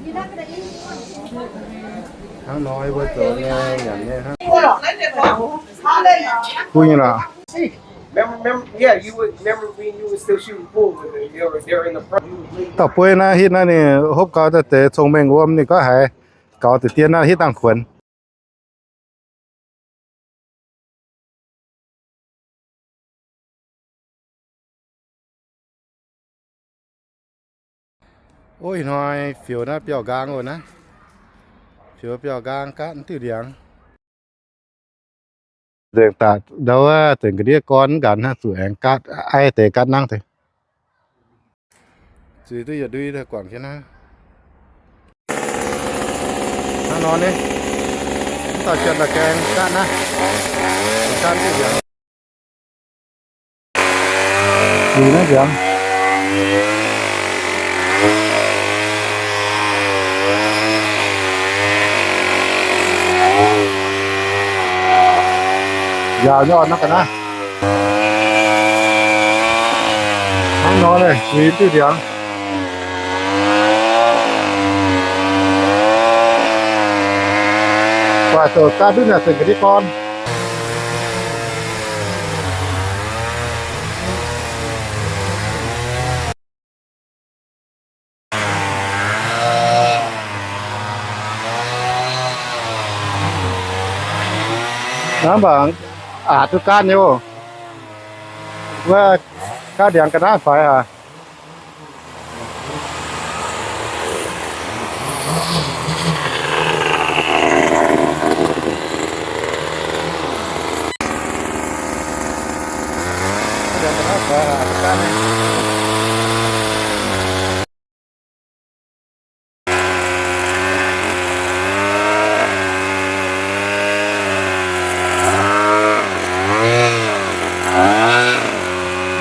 Hnangv nor mbuo zoux nyanc nyei hnangv. Kuv nyei lorqc. Remember, remember, yeah, you would remember when you were still shooting pool with it. You were there in the front. Dauh bueiv naaiv hitv naaiv ninh hopv gau daaih deix cong-mengh wuom, ninh gorngv haiz gaux deix dien naaiv hitv dangh kuonx. Ov, ih hnoi fioux naaiv biauv-nqaang oc naaiv. Fioux biauv-nqaang gaatv diuh ndiangx. Nzengc daaih ndau wuov, nzengc ga'ndiev gorn mv nqanc hnangv, zuqc aengx gaatv, aiv deix gaatv nangv deix. Zuiz duqv yietc ndui daaih guangc jienv naaiv. Hnangv nor ni, mv dauh janx daaih gaeng gaatv naaiv. Gaatv diuh ndiangx. Zuiz naaiv ndiangx. Njaaux nyei orn naaiv ga'naaiv. Hnangv nor naaiv, zuiz diuh ndiangx. Guaax zoux gaatv ndutv naaic zengc ga'ndiev gorn. Naaiv mv baac aqc duqv gaatv nyei oc. Wuov gaatv ndiangx ga'naaiv faix aqv.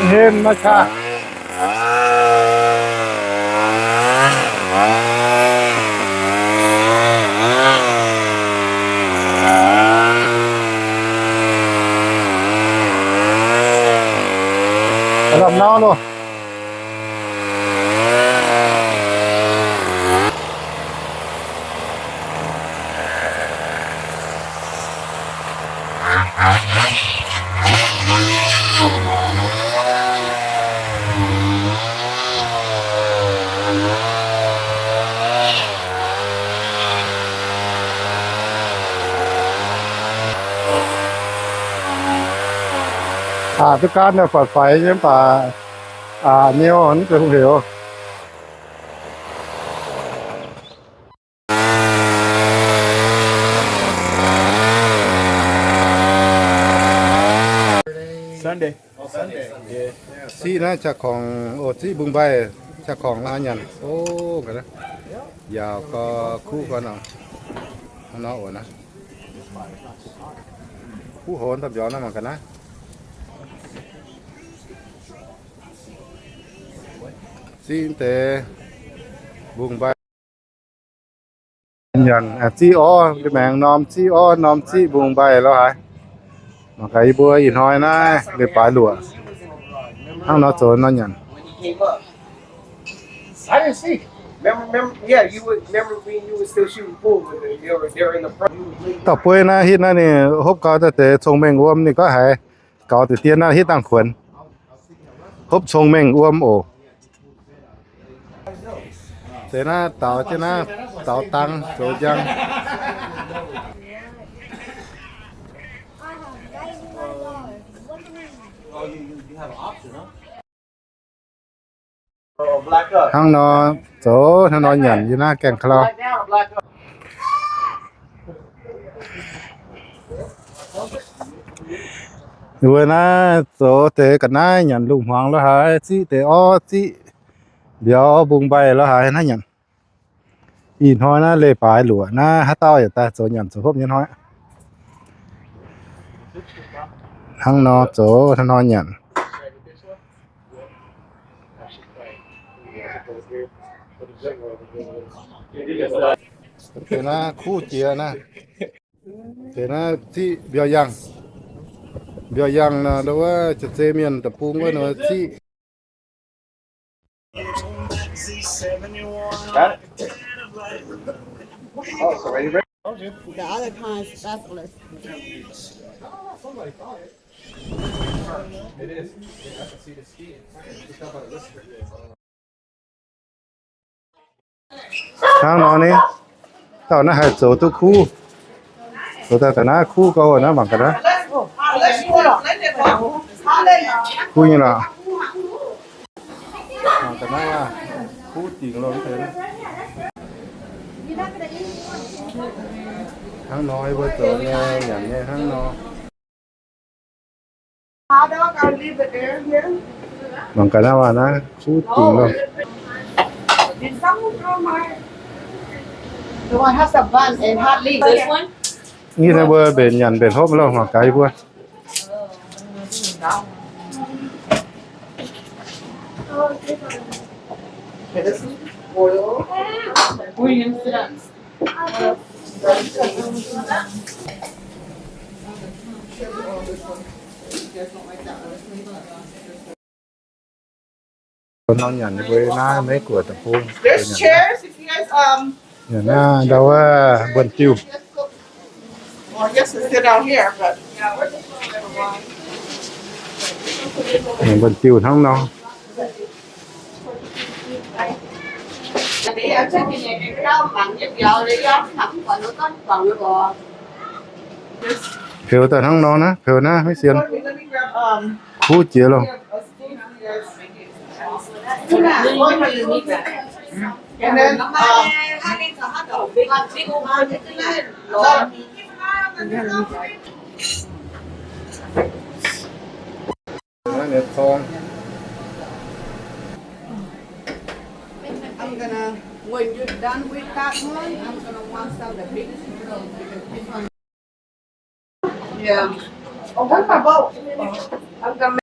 Hên maiv qaqv. Lamh nau loh. Aqc duqv gaatv nyei, faix-faix nyei mv baac aqc nyei mv zeiz hungh heuc. Sunday. Ziqv naaiv qaqv korngc oc, ziqv mbungv mbaih qaqv korngc naaiv nyanc. O, yaauc gau kuv gau nor. Hnangv nor oc naaiv. Kuv hoz daaih mbiauz naaiv mangc gaax naaiv. Ziqv deix mbungv mbaih. Nyanc ziqv orv, maengx norm ziqv orv, norm ziqv mbungv mbaih lorz haaix. Mangc gaax yie mbuo ih hnoi naaiv leiz-baaix luoqc hnangv nor zoux nor nyanc. Dauh bueiv naaiv hitv naaiv ninh hopv gau daaih deix cong-mengh wuom, ninh gorngv haiz gaux deix dien naaiv hitv dangh kuonx. Hopv cong-mengh wuom oc. Deix naaiv daaux jienv naaiv daaux dang zoux njang. Hnangv nor zoux, hnangv nor nyanc yie naaiv gaengh ka'lau. Yie mbuo naaiv zoux deix ga'naaiv nyanc lungh hmuangx lorz haaix, ziqv deix orv, ziqv mbiauz mbungv mbaih lorz haaix naaiv nyanc. Ih hnoi naaiv leiz-baaix luoqc naaiv, haaix dauh yaac daaih zoux nyanc zoux hopv nyei hnoi. Hnangv nor zoux hnangv nor nyanc. Deix naaiv kuv jiex naaiv. Deix naaiv ziqv mbiauz yangh. Mbiauz yangh nor, wuov jiex zei mienh deic-bung wuov nor ziqv. The other kind is specialist. Hnangv nor ni, dauh naaiv haih zoux duqv kuv. Zoux daaih taux naaiv kuv gau naaiv mangc gaax naaiv. Kuv nyei lorqc. Mangc gaax naaiv kuv dingc lorqc. Hnangv nor yie mbuo zoux nyei nyanc nyei hnangv nor. Mangc gaax naaiv waac naaiv kuv dingc lorqc. Ih naaiv mbuo mbenc nyanc mbenc hopv lorqc, mangc gaax yie mbuo. Nor nyanc mbuo naaiv Meiv Guoqv deic-bung. There's chairs if you guys, um, nyanc naaiv ndau wuov mbuonx-diuh. Well, I guess we sit out here, but mbuonx-diuh hnangv nor. Peux daaih hnangv nor naaiv, peux naaiv, maiv sienx. Kuv jiex loh. I'm gonna, when you're done with that one, I'm gonna want some of the big noodles because this one. Yeah. Oh, what about? I'm gonna